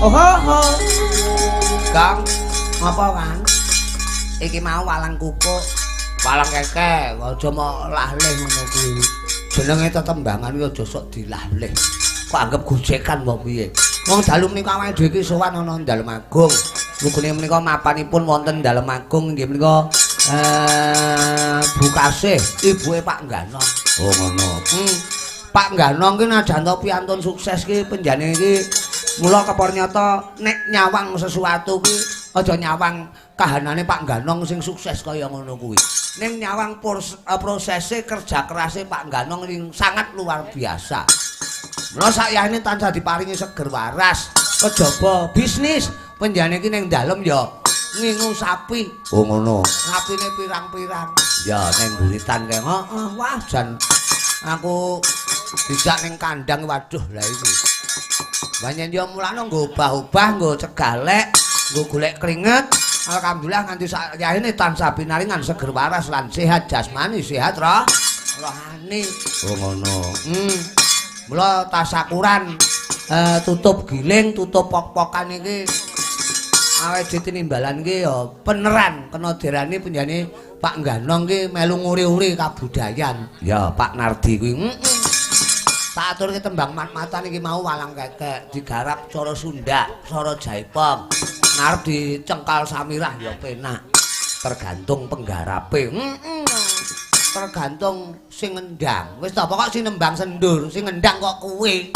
Oho. Kang, ngapa kan? Iki mau walang kukuk, walang keke, aja mok lahlih ngono kuwi. Jenenge tetembangan kuwi aja sok dilahlih. Kok anggap gojekan apa piye? Wong dalu menika awake dhewe iki sowan ana Dalem Agung. Lugune menika mapanipun wonten Dalem Agung inggih menika Bu Kasih, ibuke Pak Ganong. Oh ngono. Pak Ganong ki najan to piantun sukses ki penjane iki mula kepornyata nek nyawang sesuatu ki aja nyawang kahanane Pak Ganong sing sukses kaya ngono kuwi. Ning nyawang prosese kerja kerase Pak Ganong sing sangat luar biasa. Mula sakyahne tansah diparingi seger waras, kejaba bisnis penjane iki ning dalem ya ngingu sapi. Oh ngono. Sapine pirang-pirang. Ya ning buritan kae. Heeh, wah jan aku dijak ning kandang waduh lah iki. Banyen yo mulane nggo obah-obah, nggo cegalek, nggo golek keringet. Alhamdulillah nganti sakyahne tansah pinaringan seger waras lan sehat jasmani, sehat rohani. Oh ngono. Mula tasakuran tutup giling, tutup pok-pokan iki awake dhewe tinimbalan iki ya peneran kena dirani penjane Pak Ganong ki melu nguri-uri kabudayan. Ya Pak Nardi kuwi. Tak aturke tembang mat-matan iki mau walang kekek digarap cara Sunda, cara Jaipong. Ngarep dicengkal Samirah ya penak. Tergantung penggarape. Tergantung sing ngendang. Wis ta pokok sing nembang sendur, sing ngendang kok kuwi.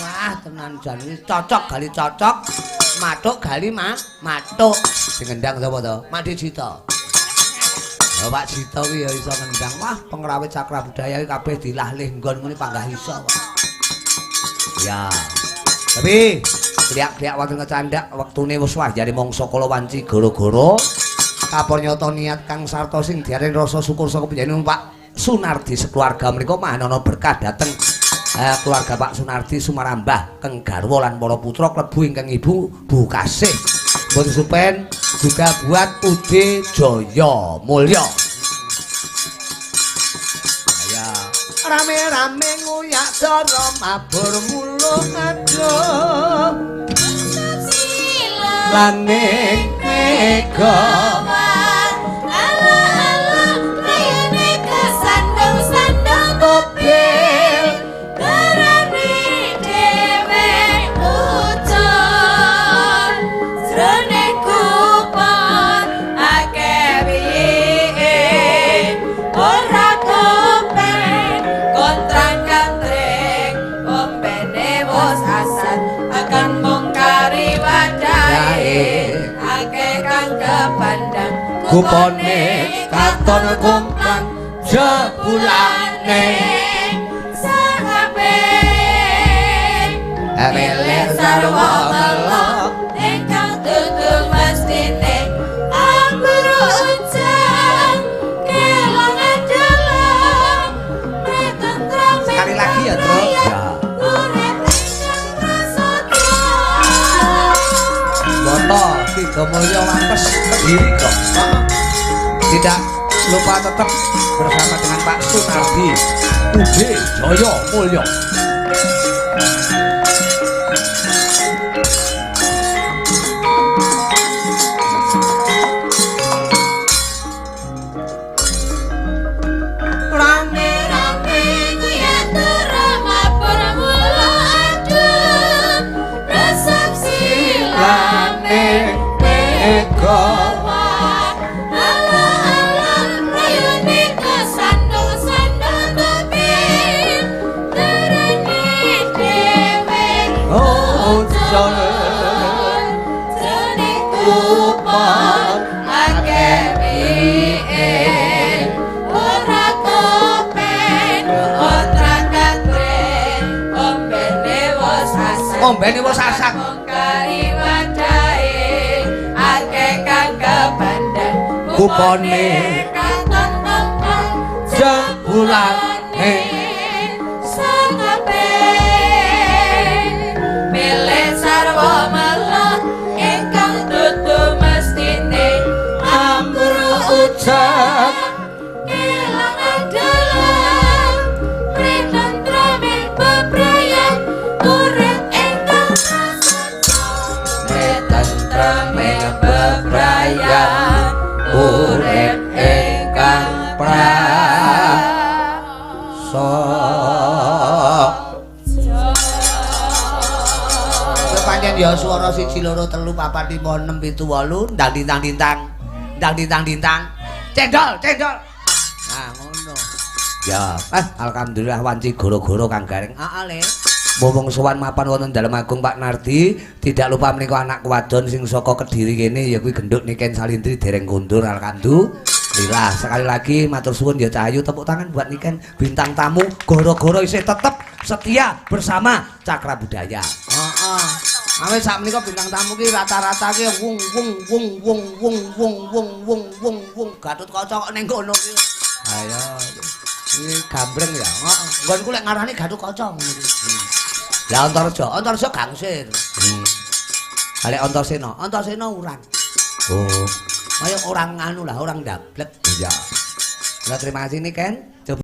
Wah, tenan jan iki cocok gali cocok, mathuk gali mathuk. Sing ngendang sapa to? Mak Cita. Ya Pak Cita kuwi ya iso ngendang. Wah, pengrawit cakra budaya iki kabeh dilahlih nggon ngene panggah iso kok. Ya. Tapi kliak-kliak wonten kecandak wektune wis wayahne mangsa kala wanci gara-gara kapornyata niat kang sarta sing diarani rasa syukur saka panjenengan Pak Sunardi sekeluarga menika manana berkah dhateng keluarga Pak Sunardi sumarambah keng garwa lan para putra klebu ingkang ibu Bu Kasih. Mboten supen juga buat UD Jaya Mulya. Ya. Rame-rame nguyak dara mabur muluk aduh. Langit mega Ala-ala rayane kesandung-sandung tobel darane dhewe ucul jrone kupon akeh piye ora kepen kontrang kantring ombene wis asat akan mung kari wadahe akeh kang kepandang kupone katon kumpang jebulane sakabe milih sarwa melok ingkang dudu mestine anggur ucang kelangan dalam tentrem Sekali lagi ya, Tru. Ya. Urip ingkang prasetya. Boto Sidomulyo Wates Kediri kok. Tidak lupa tetap bersama dengan Pak Sunardi UD Jaya Mulya. Rame-rame nguyah mabur mula adem resep silane mega ala-ala rayune kesandung-sandung tebing terane dhewe ucul jrone kupon akeh piye ora kepen kontrak kantren ombene wis asat Ombene wis asat. Mung kari wadahe akeh kang kepandang Kupone katon nempel jebulane sangape milih sarwa melok ingkang dudu mestine amur ucap kelangan dalam pretentramen bebrayan urip ingkang prasetya. tentreming bebrayan urip ingkang praso. Pancen ya swara 1 2 3 4 5 6 7 8 ndang dintang dintang ndang dintang dintang cendol cendol. Nah ngono. Ya, alhamdulillah wanci goro-goro Kang Gareng. Heeh, Le. Mumpung sowan mapan wonten Dalem Agung Pak Nardi, tidak lupa menika anak wadon sing saka Kediri kene ya kuwi genduk Niken Salindri dereng kondur, alhamdulillah. Sekali lagi matur suwun ya Cahayu, tepuk tangan buat Niken bintang tamu goro-goro isih tetep setia bersama Cakra Budaya. Heeh. Awit sakmenika bintang tamu ki rata-rata ki wung wung wung wung wung wung wung wung wung wung Gatotkaca kok ning kono ki. Ayo. Iki gambreng ya. Heeh. Nggonku lek ngarani Gatotkaca ngono kuwi. Lah Antareja, Antareja gangsir. Ha lek Antasena, Antasena urang. Oh. Kaya orang anu lah, orang ndablek. Iya. Lah terima kasih Niken. Coba